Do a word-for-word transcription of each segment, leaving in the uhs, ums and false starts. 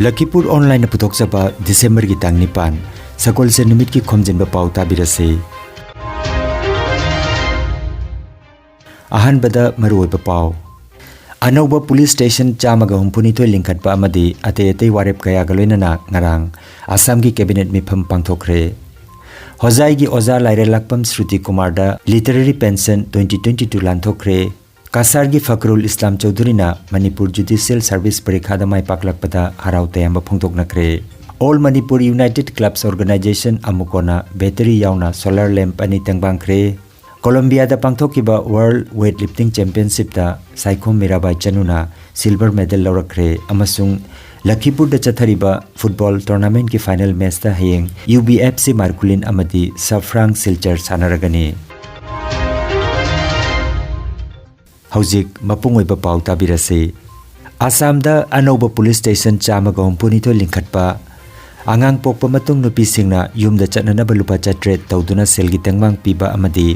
ꯂꯈꯤꯄꯨꯔ ꯑꯣꯟꯂꯥꯏꯟꯅ ꯄꯨꯊꯣꯛꯆꯕ ꯗꯤꯁꯦꯝꯕꯔꯒꯤ ꯇꯥꯡ ꯅꯤꯄꯥꯟ, ꯁꯒꯣꯜꯁꯦꯟ ꯅꯨꯃꯤꯠꯀꯤ ꯈꯣꯝꯖꯤꯟꯕ ꯄꯥꯎ ꯇꯥꯕꯤꯔꯁꯤ꯫ ꯑꯍꯥꯟꯕꯗ ꯃꯔꯨꯑꯣꯏꯕ ꯄꯥꯎ꯫ ꯑꯅꯧꯕ ꯄꯨꯂꯤꯁ ꯁ꯭ꯇꯦꯁꯟ ꯆꯥꯝꯃꯒ ꯍꯨꯝꯐꯨꯅꯤꯊꯣꯏ ꯂꯤꯡꯈꯠꯄ ꯑꯃꯗꯤ ꯑꯇꯩ ꯑꯇꯩ ꯋꯥꯔꯦꯞ ꯀꯌꯥꯒ ꯂꯣꯏꯅꯅ ꯉꯔꯥꯡ ꯑꯁꯥꯝꯒꯤ ꯀꯦꯕꯤꯅꯦꯠ ꯃꯤꯐꯝ ꯄꯥꯡꯊꯣꯛꯈ꯭ꯔꯦ꯫ ꯍꯣꯖꯥꯏꯒꯤ ꯑꯣꯖꯥ ꯂꯥꯏꯔꯦꯜꯂꯥꯛꯄꯝ ꯁ꯭ꯔꯨꯇꯤ ꯀꯨꯃꯥꯔꯗ ꯂꯤꯇꯔꯦꯔꯤ ꯄꯦꯟꯁꯟ twenty twenty-two ꯂꯥꯟꯊꯣꯛꯈ꯭ꯔꯦ꯫ ꯀꯁꯥꯔꯒꯤ ꯐꯀꯔꯨꯜ ꯏꯁꯂꯥꯝ ꯆꯧꯙꯨꯔꯤꯅ ꯃꯅꯤꯄꯨꯔ ꯖꯨꯗꯤꯁꯤꯌꯦꯜ ꯁꯔꯚꯤꯁ ꯄꯔꯤꯈꯥꯗ ꯃꯥꯏ ꯄꯥꯛꯂꯛꯄꯗ ꯍꯔꯥꯎ ꯇꯌꯥꯝꯕ ꯐꯣꯡꯗꯣꯛꯅꯈ꯭ꯔꯦ꯫ All Manipur united clubs organisation ꯑꯃꯨꯀꯣꯅ ꯕꯦꯇꯔꯤ ꯌꯥꯎꯅ ꯁꯣꯂꯔ ꯂꯦꯝꯞ ꯑꯅꯤ ꯇꯦꯡꯕꯥꯡꯈ꯭ꯔꯦ꯫ ꯀꯣꯂꯝꯕꯤꯌꯥꯗ ꯄꯥꯡꯊꯣꯛꯈꯤꯕ ꯋꯥꯔꯜꯗ ꯋꯦꯠ ꯂꯤꯐꯇꯤꯡ ꯆꯦꯝꯄꯤꯌꯟꯁꯤꯞꯇ ꯁꯥꯏꯈꯣꯝ ꯃꯤꯔꯥꯕꯥꯏ ꯆꯅꯨꯅ ꯁꯤꯜꯚꯔ ꯃꯦꯗꯜ ꯂꯧꯔꯛꯈ꯭ꯔꯦ ꯑꯃꯁꯨꯡ ꯂꯈꯤꯄꯨꯔꯗ ꯆꯠꯊꯔꯤꯕ ꯐꯨꯠꯕꯣꯜ ꯇꯣꯔꯅꯥꯃꯦꯟꯠꯀꯤ ꯐꯥꯏꯅꯦꯜ ꯃꯦꯆꯇ ꯍꯌꯦꯡ ꯌꯨ ꯕꯤ ꯑꯦꯐ ꯁꯤ ꯃꯥꯔꯀꯨꯂꯤꯟ ꯑꯃꯗꯤ ꯁꯐ꯭ꯔꯥꯡ ꯁꯤꯜꯆꯔ ꯁꯥꯟꯅꯔꯒꯅꯤ꯫ ꯍꯧꯖꯤꯛ ꯃꯄꯨꯡ ꯑꯣꯏꯕ ꯄꯥꯎ ꯇꯥꯕꯤꯔꯁꯤ꯫ ꯑꯁꯥꯝꯗ ꯑꯅꯧꯕ ꯄꯨꯂꯤꯁ ꯁ꯭ꯇꯦꯁꯟ ꯆꯥꯝꯃꯒ ꯍꯨꯝꯐꯨꯅꯤꯊꯣꯏ ꯂꯤꯡꯈꯠꯄ, ꯑꯉꯥꯡ ꯄꯣꯛꯄ ꯃꯇꯨꯡ ꯅꯨꯄꯤꯁꯤꯡꯅ ꯌꯨꯝꯗ ꯆꯠꯅꯅꯕ ꯂꯨꯄꯥ ꯆꯥꯇ꯭ꯔꯦꯠ ꯇꯧꯗꯨꯅ ꯁꯦꯜꯒꯤ ꯇꯦꯡꯕꯥꯡ ꯄꯤꯕ ꯑꯃꯗꯤ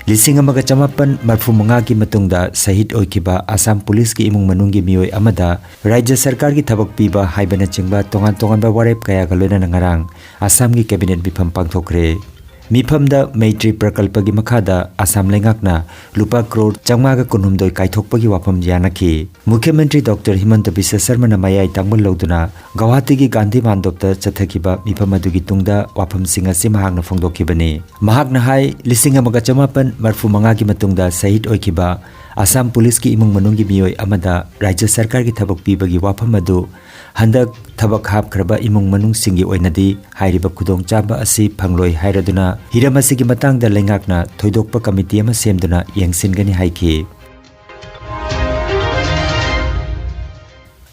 ꯂꯤꯁꯤꯡ ꯑꯃꯒ ꯆꯃꯥꯄꯟ ꯃꯔꯐꯨ ꯃꯉꯥꯒꯤ ꯃꯇꯨꯡꯗ ꯁꯍꯤꯗ ꯑꯣꯏꯈꯤꯕ ꯑꯁꯥꯝ ꯄꯨꯂꯤꯁꯀꯤ ꯏꯃꯨꯡ ꯃꯅꯨꯡꯒꯤ ꯃꯤꯑꯣꯏ ꯑꯃꯗ ꯔꯥꯖ꯭ꯌ ꯁꯔꯀꯥꯔꯒꯤ ꯊꯕꯛ ꯄꯤꯕ ꯍꯥꯏꯕꯅꯆꯤꯡꯕ ꯇꯣꯉꯥꯟ ꯇꯣꯉꯥꯟꯕ ꯋꯥꯔꯦꯞ ꯀꯌꯥꯒ ꯂꯣꯏꯅꯅ ꯉꯔꯥꯡ ꯑꯁꯥꯝꯒꯤ ꯀꯦꯕꯤꯅꯦꯠ ꯃꯤꯐꯝ ꯄꯥꯡꯊꯣꯛꯈ꯭ꯔꯦ꯫ ꯃꯤꯐꯝꯗ ꯃꯩꯇ꯭ꯔꯤ ꯄ꯭ꯔꯀꯜꯄꯒꯤ ꯃꯈꯥꯗ ꯑꯁꯥꯝ ꯂꯩꯉꯥꯛꯅ ꯂꯨꯄꯥ ꯀ꯭ꯔꯣꯔ ꯆꯥꯝꯃꯉꯥꯒ ꯀꯨꯟꯍꯨꯝꯗꯣꯏ ꯀꯥꯏꯊꯣꯛꯄꯒꯤ ꯋꯥꯐꯝ ꯌꯥꯅꯈꯤ꯫ ꯃꯨꯈ꯭ꯌ ꯃꯟꯇ꯭ꯔꯤ ꯗꯣꯛꯇꯔ ꯍꯤꯃꯟꯇ ꯕꯤꯁ꯭ꯋ ꯁꯔꯃꯅ ꯃꯌꯥꯏ ꯇꯥꯡꯕ ꯂꯧꯗꯨꯅ ꯒꯧꯍꯥꯇꯤꯒꯤ ꯒꯥꯟꯙꯤ ꯃꯥꯟꯗꯣꯞꯇ ꯆꯠꯊꯈꯤꯕ ꯃꯤꯐꯝ ꯑꯗꯨꯒꯤ ꯇꯨꯡꯗ ꯋꯥꯐꯝꯁꯤꯡ ꯑꯁꯤ ꯃꯍꯥꯛꯅ ꯐꯣꯡꯗꯣꯛꯈꯤꯕꯅꯤ꯫ ꯃꯍꯥꯛꯅ ꯍꯥꯏ, ꯂꯤꯁꯤꯡ ꯑꯃꯒ ꯆꯃꯥꯄꯟ ꯃꯔꯐꯨ ꯃꯉꯥꯒꯤ ꯃꯇꯨꯡꯗ ꯁꯍꯤꯗ ꯑꯣꯏꯈꯤꯕ ꯑꯁꯥꯝ ꯄꯨꯂꯤꯁꯀꯤ ꯏꯃꯨꯡ ꯃꯅꯨꯡꯒꯤ ꯃꯤꯑꯣꯏ ꯑꯃꯗ ꯔꯥꯖ꯭ꯌ ꯁꯔꯀꯥꯔꯒꯤ ꯊꯕꯛ ꯄꯤꯕꯒꯤ ꯋꯥꯐꯝ ꯑꯗꯨ ꯍꯟꯗꯛ ꯊꯕꯛ ꯍꯥꯞꯈ꯭ꯔꯕ ꯏꯃꯨꯡ ꯃꯅꯨꯡꯁꯤꯡꯒꯤ ꯑꯣꯏꯅꯗꯤ ꯍꯥꯏꯔꯤꯕ ꯈꯨꯗꯣꯡꯆꯥꯕ ꯑꯁꯤ ꯐꯪꯂꯣꯏ ꯍꯥꯏꯔꯗꯨꯅ, ꯍꯤꯔꯝ ꯑꯁꯤꯒꯤ ꯃꯇꯥꯡꯗ ꯂꯩꯉꯥꯛꯅ ꯊꯣꯏꯗꯣꯛꯄ ꯀꯃꯤꯇꯤ ꯑꯃ ꯁꯦꯝꯗꯨꯅ ꯌꯦꯡꯁꯤꯟꯒꯅꯤ ꯍꯥꯏꯈꯤ꯫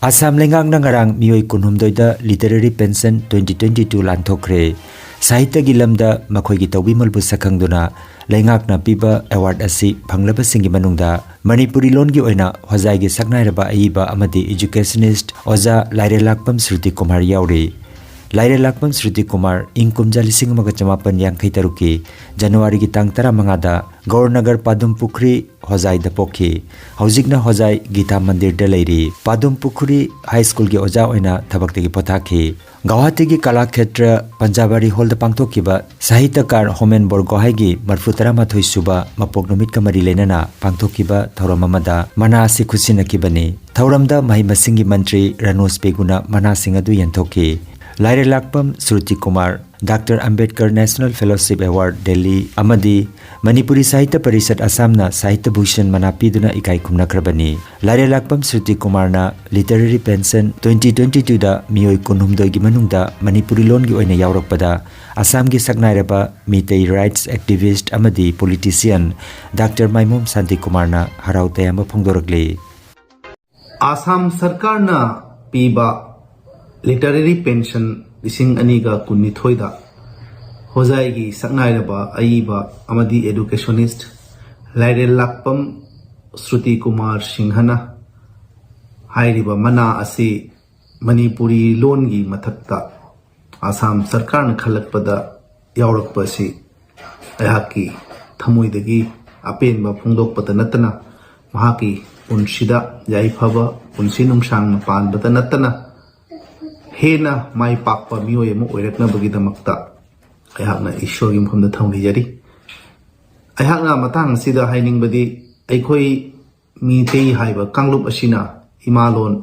ꯑꯁꯥꯝ ꯂꯩꯉꯥꯛꯅ ꯉꯔꯥꯡ ꯃꯤꯑꯣꯏ ꯀꯨꯟꯍꯨꯝꯗꯣꯏꯗ ꯂꯤꯇꯔꯦꯔꯤ ꯄꯦꯟꯁꯟ twenty twenty-two ꯂꯥꯟꯊꯣꯛꯈ꯭ꯔꯦ꯫ ꯁꯥꯍꯤꯇ꯭ꯌꯒꯤ ꯂꯝꯗ ꯃꯈꯣꯏꯒꯤ ꯇꯧꯕꯤꯃꯜꯕꯨ ꯁꯛꯈꯪꯗꯨꯅ ꯂꯩꯉꯥꯛꯅ ꯄꯤꯕ ꯑꯦꯋꯥꯔꯗ ꯑꯁꯤ ꯐꯪꯂꯕꯁꯤꯡꯒꯤ ꯃꯅꯨꯡꯗ ꯃꯅꯤꯄꯨꯔꯤ ꯂꯣꯟꯒꯤ ꯑꯣꯏꯅ ꯍꯣꯖꯥꯏꯒꯤ ꯁꯛꯅꯥꯏꯔꯕ ꯑꯏꯕ ꯑꯃꯗꯤ ꯏꯖꯨꯀꯦꯁꯅꯤꯁ꯭ꯠ ꯑꯣꯖꯥ ꯂꯥꯏꯔꯦꯜꯂꯥꯛꯄꯝ ꯁ꯭ꯔꯨꯇꯤ ꯀꯨꯃꯥꯔ ꯌꯥꯎꯔꯤ꯫ ꯂꯥꯏꯔꯦꯜꯂꯥꯛꯄꯝ ꯁ꯭ꯔꯨꯇꯤ ꯀꯨꯃꯥꯔ ꯏꯪ ꯀꯨꯝꯖꯥ ꯂꯤꯁꯤꯡ ꯑꯃꯒ ꯆꯃꯥꯄꯟ ꯌꯥꯡꯈꯩ ꯇꯔꯨꯛꯀꯤ ꯖꯅꯋꯥꯔꯤꯒꯤ ꯇꯥꯡ ꯇꯔꯥꯃꯉꯥꯗ ꯒꯧꯔꯅꯒꯔ ꯄꯥꯗꯨꯝ ꯄꯨꯈ꯭ꯔꯤ ꯍꯣꯖꯥꯏꯗ ꯄꯣꯛꯈꯤ꯫ ꯍꯧꯖꯤꯛꯅ ꯍꯣꯖꯥꯏ ꯒꯤꯇꯥ ꯃꯟꯗꯤꯔꯗ ꯂꯩꯔꯤ꯫ ꯄꯥꯗꯨꯝ ꯄꯨꯈ꯭ꯔꯤ ꯍꯥꯏ ꯁ꯭ꯀꯨꯜꯒꯤ ꯑꯣꯖꯥ ꯑꯣꯏꯅ ꯊꯕꯛꯇꯒꯤ ꯄꯣꯊꯥꯈꯤ꯫ ꯒꯧꯍꯥꯇꯤꯒꯤ ꯀꯂꯥꯈꯦꯇ꯭ꯔ ꯄꯟꯖꯥꯕꯥꯔꯤ ꯍꯣꯜꯗ ꯄꯥꯡꯊꯣꯛꯈꯤꯕ ꯁꯥꯍꯤꯇ꯭ꯌꯀꯥꯔ ꯍꯣꯃꯦꯟ ꯕꯣꯔꯒꯣꯍꯥꯏꯒꯤ ꯃꯔꯐꯨ ꯇꯔꯥꯃꯥꯊꯣꯏ ꯁꯨꯕ ꯃꯄꯣꯛ ꯅꯨꯃꯤꯠꯀ ꯃꯔꯤ ꯂꯩꯅꯅ ꯄꯥꯡꯊꯣꯛꯈꯤꯕ ꯊꯧꯔꯝ ꯑꯃꯗ ꯃꯅꯥ ꯑꯁꯤ ꯈꯨꯠꯁꯤꯟꯅꯈꯤꯕꯅꯤ꯫ ꯊꯧꯔꯝꯗ ꯃꯍꯩ ꯃꯁꯤꯡꯒꯤ ꯃꯟꯇ꯭ꯔꯤ ꯔꯥꯅꯣꯖ ꯄꯦꯒꯨꯅ ꯃꯅꯥꯁꯤꯡ ꯑꯗꯨ ꯌꯦꯟꯊꯣꯛꯈꯤ꯫ ꯂꯥꯏꯔꯦꯜꯂꯥꯛꯄꯝ Shruti Kumar doctor Ambedkar national fellowship award Delhi ꯑꯃꯗꯤ ꯃꯅꯤꯄꯨꯔꯤ ꯁꯥꯍꯤꯇ꯭ꯌ ꯄꯔꯤꯁꯠ ꯑꯁꯥꯝꯅ ꯁꯥꯍꯤꯇ꯭ꯌ ꯚꯨꯁꯟ ꯃꯅꯥ ꯄꯤꯗꯨꯅ ꯏꯀꯥꯏ ꯈꯨꯝꯅꯈ꯭ꯔꯕꯅꯤ꯫ ꯂꯥꯏꯔꯦꯜꯂꯥꯛꯄꯝ ꯁ꯭ꯔꯨꯇꯤ ꯀꯨꯃꯥꯔꯅ ꯂꯤꯇꯔꯦꯔꯤ ꯄꯦꯟꯁꯟ ꯇ꯭ꯋꯦꯟꯇꯤ ꯇ꯭ꯋꯦꯟꯇꯤ ꯇꯨꯗ ꯃꯤꯑꯣꯏ ꯀꯨꯟꯍꯨꯝꯗꯣꯏꯒꯤ ꯃꯅꯨꯡꯗ ꯃꯅꯤꯄꯨꯔꯤ ꯂꯣꯟꯒꯤ ꯑꯣꯏꯅ ꯌꯥꯎꯔꯛꯄꯗ ꯑꯁꯥꯝꯒꯤ ꯁꯛꯅꯥꯏꯔꯕ ꯃꯤꯇꯩ ꯔꯥꯏꯠꯁ ꯑꯦꯛꯇꯤꯚꯤꯁ꯭ꯠ ꯑꯃꯗꯤ ꯄꯣꯂꯤꯇꯤꯁꯤꯌꯟ ꯗꯥꯛꯇꯔ ꯃꯥꯏꯃꯣꯝ ꯁꯥꯟꯇꯤ ꯀꯨꯃꯥꯔꯅ ꯍꯔꯥꯎ ꯇꯌꯥꯝꯕ ꯐꯣꯡꯗꯣꯔꯛꯂꯤ꯫ ꯑꯥꯁꯥꯝ ꯁꯔꯀꯥꯔꯅ ꯄꯤꯕ ꯂꯤꯇꯔꯦꯔꯤ ꯄꯦꯟꯁꯟ ꯂꯤꯁꯤꯡ ꯑꯅꯤꯒ ꯀꯨꯟꯅꯤꯊꯣꯏꯗ ꯍꯣꯖꯥꯏꯒꯤ ꯁꯛꯅꯥꯏꯔꯕ ꯑꯏꯕ ꯑꯃꯗꯤ ꯑꯦꯗꯨꯀꯦꯁꯅꯤꯁ꯭ꯠ ꯂꯥꯏꯔꯦꯜꯂꯥꯛꯄꯝ ꯁ꯭ꯔꯨꯇꯤ ꯀꯨꯃꯥꯔ ꯁꯤꯡꯍꯅ ꯍꯥꯏꯔꯤꯕ ꯃꯅꯥ ꯑꯁꯤ ꯃꯅꯤꯄꯨꯔꯤ ꯂꯣꯟꯒꯤ ꯃꯊꯛꯇ ꯑꯥꯁꯥꯝ ꯁꯔꯀꯥꯔꯅ ꯈꯜꯂꯛꯄꯗ ꯌꯥꯎꯔꯛꯄ ꯑꯁꯤ ꯑꯩꯍꯥꯛꯀꯤ ꯊꯃꯣꯏꯗꯒꯤ ꯑꯄꯦꯟꯕ ꯐꯣꯡꯗꯣꯛꯄꯗ ꯅꯠꯇꯅ ꯃꯍꯥꯛꯀꯤ ꯄꯨꯟꯁꯤꯗ ꯌꯥꯏꯐꯕ ꯄꯨꯟꯁꯤ ꯅꯨꯡꯁꯥꯡꯅ ꯄꯥꯟꯕꯗ ꯅꯠꯇꯅ ꯍꯦꯟꯅ ꯃꯥꯏ ꯄꯥꯛꯄ ꯃꯤꯑꯣꯏ ꯑꯃ ꯑꯣꯏꯔꯛꯅꯕꯒꯤꯗꯃꯛꯇ ꯑꯩꯍꯥꯛꯅ ꯏꯁꯣꯔꯒꯤ ꯃꯐꯝꯗ ꯊꯧꯅꯤꯖꯔꯤ꯫ ꯑꯩꯍꯥꯛꯅ ꯃꯇꯥꯡ ꯑꯁꯤꯗ ꯍꯥꯏꯅꯤꯡꯕꯗꯤ ꯑꯩꯈꯣꯏ ꯃꯤꯇꯩ ꯍꯥꯏꯕ ꯀꯥꯡꯂꯨꯞ ꯑꯁꯤꯅ ꯏꯃꯥꯂꯣꯟ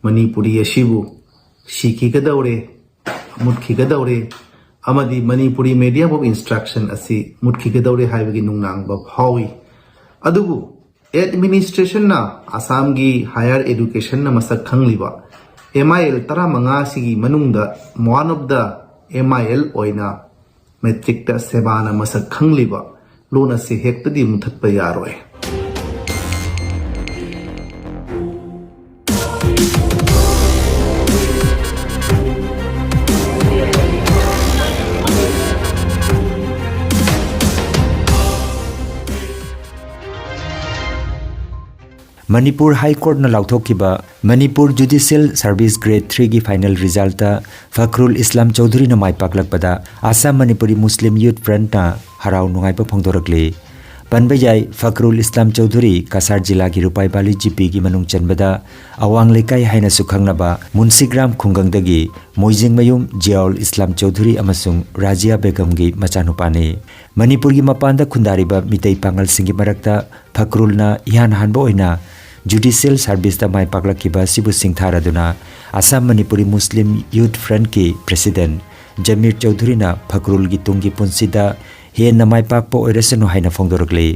ꯃꯅꯤꯄꯨꯔꯤ ꯑꯁꯤꯕꯨ ꯁꯤꯈꯤꯒꯗꯧꯔꯦ, ꯃꯨꯠꯈꯤꯒꯗꯧꯔꯦ ꯑꯃꯗꯤ ꯃꯅꯤꯄꯨꯔꯤ medium of instruction ꯑꯁꯤ ꯃꯨꯠꯈꯤꯒꯗꯧꯔꯦ ꯍꯥꯏꯕꯒꯤ ꯅꯨꯡꯅꯥꯡꯕ ꯐꯥꯎꯏ꯫ ꯑꯗꯨꯕꯨ administrationꯅ ꯑꯁꯥꯝꯒꯤ higher educationꯅ ꯃꯁꯛ ꯈꯪꯂꯤꯕ MIL ꯇꯔꯥꯃꯉꯥ ꯑꯁꯤꯒꯤ ꯃꯅꯨꯡꯗ one of the MIL ꯑꯣꯏꯅ matricꯇ ꯁꯦꯕꯥꯅ ꯃꯁꯛ ꯈꯪꯂꯤꯕ ꯂꯣꯟ ꯑꯁꯤ ꯍꯦꯛꯇꯗꯤ ꯃꯨꯊꯠꯄ ꯌꯥꯔꯣꯏ꯫ ꯃꯅꯤꯄꯨꯔ ꯍꯥꯏ ꯀꯣꯔꯠꯅ ꯂꯥꯎꯊꯣꯛꯈꯤꯕ ꯃꯅꯤꯄꯨꯔ ꯖꯨꯗꯤꯁꯤꯌꯦꯜ ꯁꯔꯚꯤꯁ ꯒ꯭ꯔꯦꯗ ꯊ꯭ꯔꯤꯒꯤ ꯐꯥꯏꯅꯦꯜ ꯔꯤꯖꯜꯇ ꯐꯈ꯭ꯔꯨꯜ ꯏꯁꯂꯥꯝ ꯆꯧꯙꯨꯔꯤꯅ ꯃꯥꯏ ꯄꯥꯛꯂꯛꯄꯗ ꯑꯁꯥꯝ ꯃꯅꯤꯄꯨꯔꯤ ꯃꯨꯁꯂꯤꯝ ꯌꯨꯠ ꯐ꯭ꯔꯟꯠꯅ ꯍꯔꯥꯎ ꯅꯨꯡꯉꯥꯏꯕ ꯐꯣꯡꯗꯣꯔꯛꯂꯤ꯫ ꯄꯟꯕ ꯌꯥꯏ, ꯐꯈ꯭ꯔꯨꯜ ꯏꯁꯂꯥꯝ ꯆꯧꯙꯨꯔꯤ ꯀꯁꯥꯔ ꯖꯤꯂꯥꯒꯤ ꯔꯨꯄꯥꯏ ꯚꯦꯂꯤ ꯖꯤꯄꯤꯒꯤ ꯃꯅꯨꯡ ꯆꯟꯕꯗ ꯑꯋꯥꯡ ꯂꯩꯀꯥꯏ ꯍꯥꯏꯅꯁꯨ ꯈꯪꯅꯕ ꯃꯨꯟꯁꯤꯒ꯭ꯔꯥꯝ ꯈꯨꯡꯒꯪꯗꯒꯤ ꯃꯣꯏꯖꯤꯡꯃꯌꯨꯝ ꯖꯤꯌꯥꯎꯜ ꯏꯁꯂꯥꯝ ꯆꯧꯙꯨꯔꯤ ꯑꯃꯁꯨꯡ ꯔꯥꯖꯤꯌꯥ ꯕꯦꯒꯝꯒꯤ ꯃꯆꯥꯅꯨꯄꯥꯅꯤ꯫ ꯃꯅꯤꯄꯨꯔꯒꯤ ꯃꯄꯥꯟꯗ ꯈꯨꯟꯗꯥꯔꯤꯕ ꯃꯤꯇꯩ ꯄꯥꯉꯜꯁꯤꯡꯒꯤ ꯃꯔꯛꯇ ꯐꯈ꯭ꯔꯨꯜꯅ ꯏꯍꯥꯟ ꯍꯥꯟꯕ ꯑꯣꯏꯅ ꯖꯨꯗꯤꯁꯤꯌꯦꯜ ꯁꯔꯚꯤꯁꯇ ꯃꯥꯏ ꯄꯥꯛꯂꯛꯈꯤꯕ ꯑꯁꯤꯕꯨ ꯁꯤꯡꯊꯥꯔꯗꯨꯅ ꯑꯁꯥꯝ ꯃꯅꯤꯄꯨꯔꯤ ꯃꯨꯁꯂꯤꯝ ꯌꯨꯠ ꯐ꯭ꯔꯟꯠꯀꯤ ꯄ꯭ꯔꯦꯁꯤꯗꯦꯟꯠ ꯖꯃꯤꯔ ꯆꯧꯙꯨꯔꯤꯅ ꯐꯈ꯭ꯔꯨꯜꯒꯤ ꯇꯨꯡꯒꯤ ꯄꯨꯟꯁꯤꯗ ꯍꯦꯟꯅ ꯃꯥꯏ ꯄꯥꯛꯄ ꯑꯣꯏꯔꯁꯅꯨ ꯍꯥꯏꯅ ꯐꯣꯡꯗꯣꯔꯛꯂꯤ꯫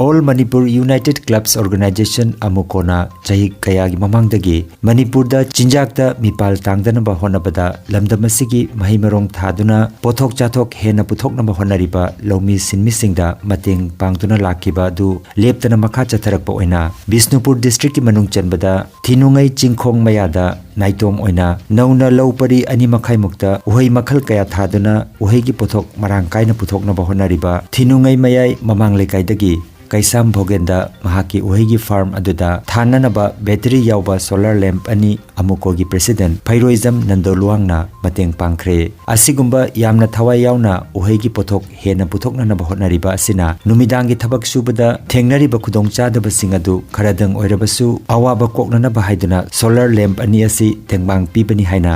All Manipur United Clubs Organization, ꯑꯃꯨꯀꯣꯅ ꯆꯍꯤ ꯀꯌꯥꯒꯤ ꯃꯃꯥꯡꯗꯒꯤ ꯃꯅꯤꯄꯨꯔꯗ ꯆꯤꯟꯖꯥꯛꯇ ꯃꯤꯄꯥꯜ ꯇꯥꯡꯗꯅꯕ ꯍꯣꯠꯅꯕꯗ ꯂꯝꯗꯝ ꯑꯁꯤꯒꯤ ꯃꯍꯩ ꯃꯔꯣꯡ ꯊꯥꯗꯨꯅ ꯄꯣꯠꯊꯣꯛ ꯆꯥꯊꯣꯛ ꯍꯦꯟꯅ ꯄꯨꯊꯣꯛꯅꯕ ꯍꯣꯠꯅꯔꯤꯕ ꯂꯧꯃꯤ ꯁꯤꯟꯃꯤꯁꯤꯡꯗ ꯃꯇꯦꯡ ꯄꯥꯡꯗꯨꯅ ꯂꯥꯛꯈꯤꯕ ꯑꯗꯨ ꯂꯦꯞꯇꯅ ꯃꯈꯥ ꯆꯠꯊꯔꯛꯄ ꯑꯣꯏꯅ ꯕꯤꯁꯅꯨꯄꯨꯔ ꯗꯤꯁꯇ꯭ꯔꯤꯛꯀꯤ ꯃꯅꯨꯡ ꯆꯟꯕꯗ ꯊꯤꯅꯨꯡꯉꯩ ꯆꯤꯡꯈꯣꯡ ꯃꯌꯥꯗ ꯅꯥꯏꯇꯣꯝ ꯑꯣꯏꯅ ꯅꯧꯅ ꯂꯧ ꯄꯔꯤ ꯑꯅꯤ ꯃꯈꯥꯏꯃꯨꯛꯇ ꯎꯍꯩ ꯃꯈꯜ ꯀꯌꯥ ꯊꯥꯗꯨꯅ ꯎꯍꯩꯒꯤ ꯄꯣꯠꯊꯣꯛ ꯃꯔꯥꯡ ꯀꯥꯏꯅ ꯄꯨꯊꯣꯛꯅꯕ ꯍꯣꯠꯅꯔꯤꯕ ꯊꯤꯅꯨꯡꯉꯩ ꯃꯌꯥꯏ ꯃꯃꯥꯡ ꯂꯩꯀꯥꯏꯗꯒꯤ ꯀꯩꯁꯥꯝ ꯚꯣꯒꯦꯟꯗ ꯃꯍꯥꯛꯀꯤ ꯎꯍꯩꯒꯤ ꯐꯥꯔꯝ ꯑꯗꯨꯗ ꯊꯥꯅꯅꯕ ꯕꯦꯇꯔꯤ ꯌꯥꯎꯕ ꯁꯣꯂꯔ ꯂꯦꯝꯞ ꯑꯅꯤ ꯑꯃꯨꯀꯣꯒꯤ ꯄ꯭ꯔꯦꯁꯤꯗꯦꯟꯠ ꯐꯩꯔꯣꯏꯖꯝ ꯅꯟꯗꯣꯂꯨꯋꯥꯡꯅ ꯃꯇꯦꯡ ꯄꯥꯡꯈ꯭ꯔꯦ꯫ ꯑꯁꯤꯒꯨꯝꯕ ꯌꯥꯝꯅ ꯊꯋꯥꯏ ꯌꯥꯎꯅ ꯎꯍꯩꯒꯤ ꯄꯣꯠꯊꯣꯛ ꯍꯦꯟꯅ ꯄꯨꯊꯣꯛꯅꯅꯕ ꯍꯣꯠꯅꯔꯤꯕ ꯑꯁꯤꯅ ꯅꯨꯃꯤꯗꯥꯡꯒꯤ ꯊꯕꯛ ꯁꯨꯕꯗ ꯊꯦꯡꯅꯔꯤꯕ ꯈꯨꯗꯣꯡꯆꯥꯗꯕꯁꯤꯡ ꯑꯗꯨ ꯈꯔꯗꯪ ꯑꯣꯏꯔꯕꯁꯨ ꯑꯋꯥꯕ ꯀꯣꯛꯅꯅꯕ ꯍꯥꯏꯗꯨꯅ ꯁꯣꯂꯔ ꯂꯦꯝꯞ ꯑꯅꯤ ꯑꯁꯤ ꯇꯦꯡꯕꯥꯡ ꯄꯤꯕꯅꯤ ꯍꯥꯏꯅ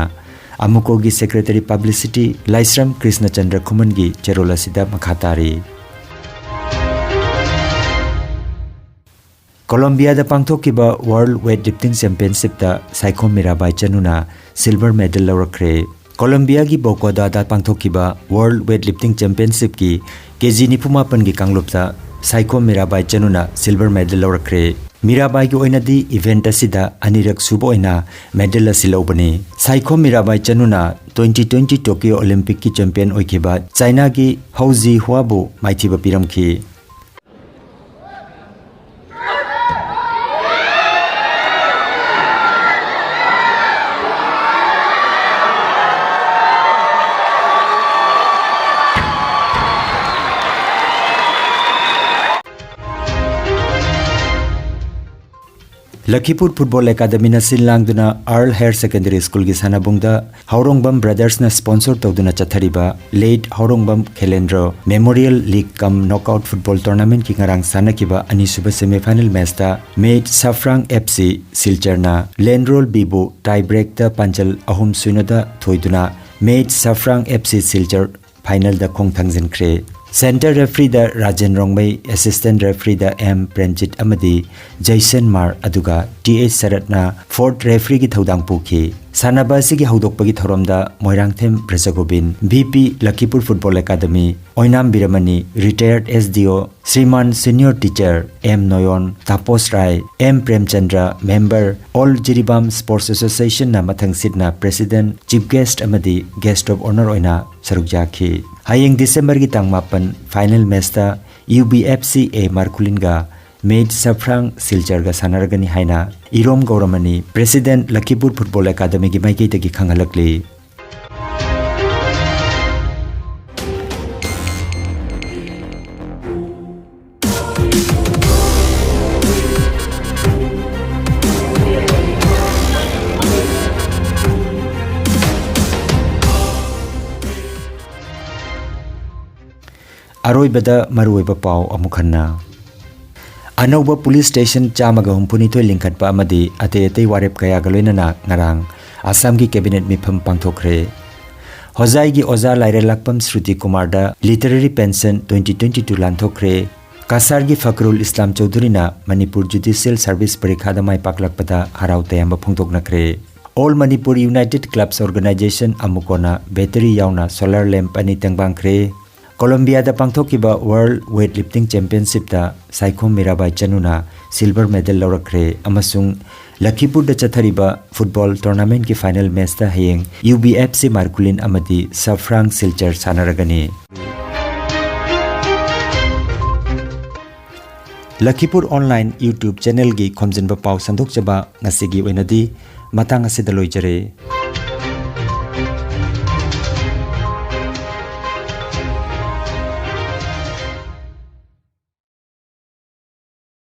ꯑꯃꯨꯀꯣꯒꯤ ꯁꯦꯀ꯭ꯔꯦꯇꯔꯤ ꯄꯕ꯭ꯂꯤꯁꯤꯇꯤ ꯂꯥꯏꯁ꯭ꯔꯝ ꯀ꯭ꯔꯤꯁꯅꯆꯟꯗ꯭ꯔ ꯈꯨꯃꯟꯒꯤ ꯆꯦꯔꯣꯜ ꯑꯁꯤꯗ ꯃꯈꯥ ꯇꯥꯔꯤ꯫ ꯀꯣꯂꯝꯕꯤꯌꯥꯗ ꯄꯥꯡꯊꯣꯛꯈꯤꯕ ꯋꯥꯔꯜꯗ ꯋꯦꯠ ꯂꯤꯐꯇꯤꯡ ꯆꯦꯝꯄꯤꯌꯟꯁꯤꯞꯇ ꯁꯥꯏꯈꯣꯝ ꯃꯤꯔꯥꯕꯥꯏ ꯆꯅꯨꯅ ꯁꯤꯜꯚꯔ ꯃꯦꯗꯜ ꯂꯧꯔꯛꯈ꯭ꯔꯦ꯫ ꯀꯣꯂꯝꯕꯤꯌꯥꯒꯤ ꯕꯣꯒꯣꯗꯥꯗ ꯄꯥꯡꯊꯣꯛꯈꯤꯕ ꯋꯥꯔꯜꯗ ꯋꯦꯠ ꯂꯤꯐꯇꯤꯡ ꯆꯦꯝꯄꯤꯌꯟꯁꯤꯞꯀꯤ ꯀꯦꯖꯤ ꯅꯤꯐꯨ ꯃꯥꯄꯟꯒꯤ ꯀꯥꯡꯂꯨꯞꯇ ꯁꯥꯏꯈꯣꯝ ꯃꯤꯔꯥꯕꯥꯏ ꯆꯅꯨꯅ ꯁꯤꯜꯚꯔ ꯃꯦꯗꯜ ꯂꯧꯔꯛꯈ꯭ꯔꯦ꯫ ꯃꯤꯔꯥꯕꯥꯏꯒꯤ ꯑꯣꯏꯅꯗꯤ ꯏꯚꯦꯟꯠ ꯑꯁꯤꯗ ꯑꯅꯤꯔꯛ ꯁꯨꯕ ꯑꯣꯏꯅ ꯃꯦꯗꯜ ꯑꯁꯤ ꯂꯧꯕꯅꯤ꯫ ꯁꯥꯏꯈꯣꯝ ꯃꯤꯔꯥꯕꯥꯏ ꯆꯅꯨꯅ ꯇ꯭ꯋꯦꯟꯇꯤ ꯇ꯭ꯋꯦꯟꯇꯤ ꯇꯣꯀꯤꯌꯣ ꯑꯣꯂꯤꯝꯄꯤꯛꯀꯤ ꯆꯦꯝꯄꯤꯌꯟ ꯑꯣꯏꯈꯤꯕ ꯆꯥꯏꯅꯥꯒꯤ ꯍꯧ ꯖꯤ ꯍꯨꯋꯥꯕꯨ ꯃꯥꯏꯊꯤꯕ ꯄꯤꯔꯝꯈꯤ꯫ ꯂꯈꯤꯄꯨꯔ ꯐꯨꯠꯕꯣꯜ ꯑꯦꯀꯥꯗꯃꯤꯅ ꯁꯤꯜ ꯂꯥꯡꯗꯨꯅ ꯑꯥꯔꯜ ꯍꯥꯌꯔ ꯁꯦꯀꯦꯟꯗꯔꯤ ꯁ꯭ꯀꯨꯜꯒꯤ ꯁꯥꯟꯅꯕꯨꯡꯗ ꯍꯥꯎꯔꯣꯡꯕꯝ ꯕ꯭ꯔꯗꯔꯁꯅ ꯁ꯭ꯄꯣꯟꯁꯔ ꯇꯧꯗꯨꯅ ꯆꯠꯊꯔꯤꯕ ꯂꯦꯠ ꯍꯥꯎꯔꯣꯡꯕꯝ ꯈꯦꯂꯦꯟꯗ꯭ꯔꯣ ꯃꯦꯃꯣꯔꯤꯌꯦꯜ ꯂꯤꯒ ꯀꯝ ꯅꯣꯛꯑꯥꯎꯠ ꯐꯨꯠꯕꯣꯜ ꯇꯣꯔꯅꯥꯃꯦꯟꯠꯀꯤ ꯉꯔꯥꯡ ꯁꯥꯟꯅꯈꯤꯕ ꯑꯅꯤꯁꯨꯕ ꯁꯦꯃꯤꯐꯥꯏꯅꯦꯜ ꯃꯦꯆꯇ ꯃꯦꯠ ꯁꯐ꯭ꯔꯥꯡ ꯑꯦꯐ ꯁꯤ ꯁꯤꯜꯆꯔꯅ ꯂꯦꯟꯗ꯭ꯔꯣꯜ ꯕꯤꯕꯨ ꯇꯥꯏ ꯕ꯭ꯔꯦꯛꯇ ꯄꯥꯟꯖꯜ ꯑꯍꯨꯝ ꯁꯨꯏꯅꯗ ꯊꯣꯏꯗꯨꯅ ꯃꯦꯠ ꯁꯐ꯭ꯔꯥꯡ ꯑꯦꯐ ꯁꯤ ꯁꯤꯜꯆꯔ ꯐꯥꯏꯅꯦꯜꯗ ꯈꯣꯡ ꯊꯥꯡꯖꯤꯟꯈ꯭ꯔꯦ꯫ ꯁꯦꯟꯇꯔ ꯔꯦꯐ꯭ꯔꯤꯗ ꯔꯥꯖꯦꯟ ꯔꯣꯡꯃꯩ, ꯑꯦꯁꯤꯁꯇꯦꯟ ꯔꯦꯐ꯭ꯔꯤꯗ ꯑꯦꯝ ꯄ꯭ꯔꯦꯝꯖꯤꯠ ꯑꯃꯗꯤ ꯖꯩꯁꯟ ꯃꯥꯔ, ꯑꯗꯨꯒ ꯇꯤ ꯑꯩꯆ ꯁꯔꯠꯅ ꯐꯣꯔꯠ ꯔꯦꯐ꯭ꯔꯤꯒꯤ ꯊꯧꯗꯥꯡ ꯄꯨꯈꯤ꯫ ꯁꯥꯟꯅꯕ ꯑꯁꯤꯒꯤ ꯍꯧꯗꯣꯛꯄꯒꯤ ꯊꯧꯔꯝꯗ Moirangthem Brajagobin, V P Lakhipur football academy, ꯑꯣꯏꯅꯥꯝ ꯕꯤꯔꯃꯅꯤ, ꯔꯤꯇꯥꯌꯔꯗ S D O, Shriman senior teacher M Noyon, Tapos Rai, M Premchandra, member, all Jiribam sports ꯑꯦꯁꯣꯁꯤꯌꯦꯁꯟꯅ ꯃꯊꯪ ꯁꯤꯠꯅ ꯄ꯭ꯔꯦꯁꯤꯗꯦꯟꯠ, ꯆꯤꯐ ꯒꯦꯁ꯭ꯠ ꯑꯃꯗꯤ ꯒꯦꯁ꯭ꯠ ꯑꯣꯐ ꯑꯣꯅꯔ ꯑꯣꯏꯅ ꯁꯔꯨꯛ ꯌꯥꯈꯤ꯫ ꯍꯌꯦꯡ ꯗꯤꯁꯦꯝꯕꯔꯒꯤ ꯇꯥꯡ ꯃꯥꯄꯟ ꯐꯥꯏꯅꯦꯜ ꯃꯦꯆꯇ U B F C A ꯃꯥꯔꯀꯨꯂꯤꯟꯒ ꯃꯦꯠ ꯁꯐ꯭ꯔꯥꯡ ꯁꯤꯜꯆꯔꯒ ꯁꯥꯟꯅꯔꯒꯅꯤ ꯍꯥꯏꯅ ꯏꯔꯣꯝ ꯒꯧꯔꯃꯅꯤ, ꯄ꯭ꯔꯦꯁꯤꯗꯦꯟꯠ, ꯂꯈꯤꯄꯨꯔ ꯐꯨꯠꯕꯣꯜ ꯑꯦꯀꯥꯗꯃꯤꯒꯤ ꯃꯥꯏꯀꯩꯗꯒꯤ ꯈꯪꯍꯜꯂꯛꯂꯤ꯫ ꯑꯔꯣꯏꯕꯗ ꯃꯔꯨꯑꯣꯏꯕ ꯄꯥꯎ ꯑꯃꯨꯛ ꯍꯟꯅ꯫ ꯑꯅꯧꯕ ꯄꯨꯂꯤꯁ ꯁ꯭ꯇꯦꯁꯟ ꯆꯥꯝꯃꯒ ꯍꯨꯝꯐꯨꯅꯤꯊꯣꯏ ꯂꯤꯡꯈꯠꯄ ꯑꯃꯗꯤ ꯑꯇꯩ ꯑꯇꯩ ꯋꯥꯔꯦꯞ ꯀꯌꯥꯒ ꯂꯣꯏꯅꯅ ꯉꯔꯥꯡ ꯑꯁꯥꯝꯒꯤ ꯀꯦꯕꯤꯅꯦꯠ ꯃꯤꯐꯝ ꯄꯥꯡꯊꯣꯛꯈ꯭ꯔꯦ꯫ ꯍꯣꯖꯥꯏꯒꯤ ꯑꯣꯖꯥ ꯂꯥꯏꯔꯦꯜꯂꯛꯄꯝ ꯁ꯭ꯔꯨꯇꯤ ꯀꯨꯃꯥꯔꯗ literary pension twenty twenty two ꯂꯥꯟꯊꯣꯛꯈ꯭ꯔꯦ꯫ ꯀꯁꯥꯔꯒꯤ ꯐꯀꯔꯨꯜ ꯏꯁꯂꯥꯝ ꯆꯧꯙꯨꯔꯤꯅ ꯃꯅꯤꯄꯨꯔ ꯖꯨꯗꯤꯁꯤꯌꯦꯜ ꯁꯔꯚꯤꯁ ꯄꯔꯤꯈꯥꯗ ꯃꯥꯏ ꯄꯥꯛꯂꯛꯄꯗ ꯍꯔꯥꯎ ꯇꯌꯥꯝꯕ ꯐꯣꯡꯗꯣꯛꯅꯈ꯭ꯔꯦ꯫ All Manipur united clubs organisation, ꯑꯃꯨꯀꯣꯅ ꯕꯦꯇꯔꯤ ꯌꯥꯎꯅ ꯁꯣꯂꯔ ꯂꯦꯝꯞ ꯑꯅꯤ ꯇꯦꯡꯕꯥꯡꯈ꯭ꯔꯦ꯫ ꯀꯣꯂꯝꯕꯤꯌꯥꯗ ꯄꯥꯡꯊꯣꯛꯈꯤꯕ ꯋꯥꯔꯜꯗ ꯋꯦꯠ ꯂꯤꯐꯇꯤꯡ ꯆꯦꯝꯄꯤꯌꯟꯁꯤꯞꯇ ꯁꯥꯏꯈꯣꯝ ꯃꯤꯔꯥꯕꯥꯏ ꯆꯅꯨꯅ ꯁꯤꯜꯚꯔ ꯃꯦꯗꯜ ꯂꯧꯔꯛꯈ꯭ꯔꯦ ꯑꯃꯁꯨꯡ ꯂꯈꯤꯄꯨꯔꯗ ꯆꯠꯊꯔꯤꯕ ꯐꯨꯠꯕꯣꯜ ꯇꯣꯔꯅꯥꯃꯦꯟꯠꯀꯤ ꯐꯥꯏꯅꯦꯜ ꯃꯦꯆꯇ ꯍꯌꯦꯡ ꯌꯨ ꯕꯤ ꯑꯦꯐ ꯁꯤ ꯃꯥꯔꯀꯨꯂꯤꯟ ꯑꯃꯗꯤ ꯁꯐ꯭ꯔꯥꯡ ꯁꯤꯜꯆꯔ ꯁꯥꯟꯅꯔꯒꯅꯤ꯫ ꯂꯈꯤꯄꯨꯔ ꯑꯣꯟꯂꯥꯏꯟ YouTube ꯆꯦꯅꯦꯜꯒꯤ ꯈꯣꯝꯖꯤꯟꯕ ꯄꯥꯎ ꯁꯟꯗꯣꯛꯆꯕ ꯉꯁꯤꯒꯤ ꯑꯣꯏꯅꯗꯤ ꯃꯇꯥꯡ ꯑꯁꯤꯗ ꯂꯣꯏꯖꯔꯦ꯫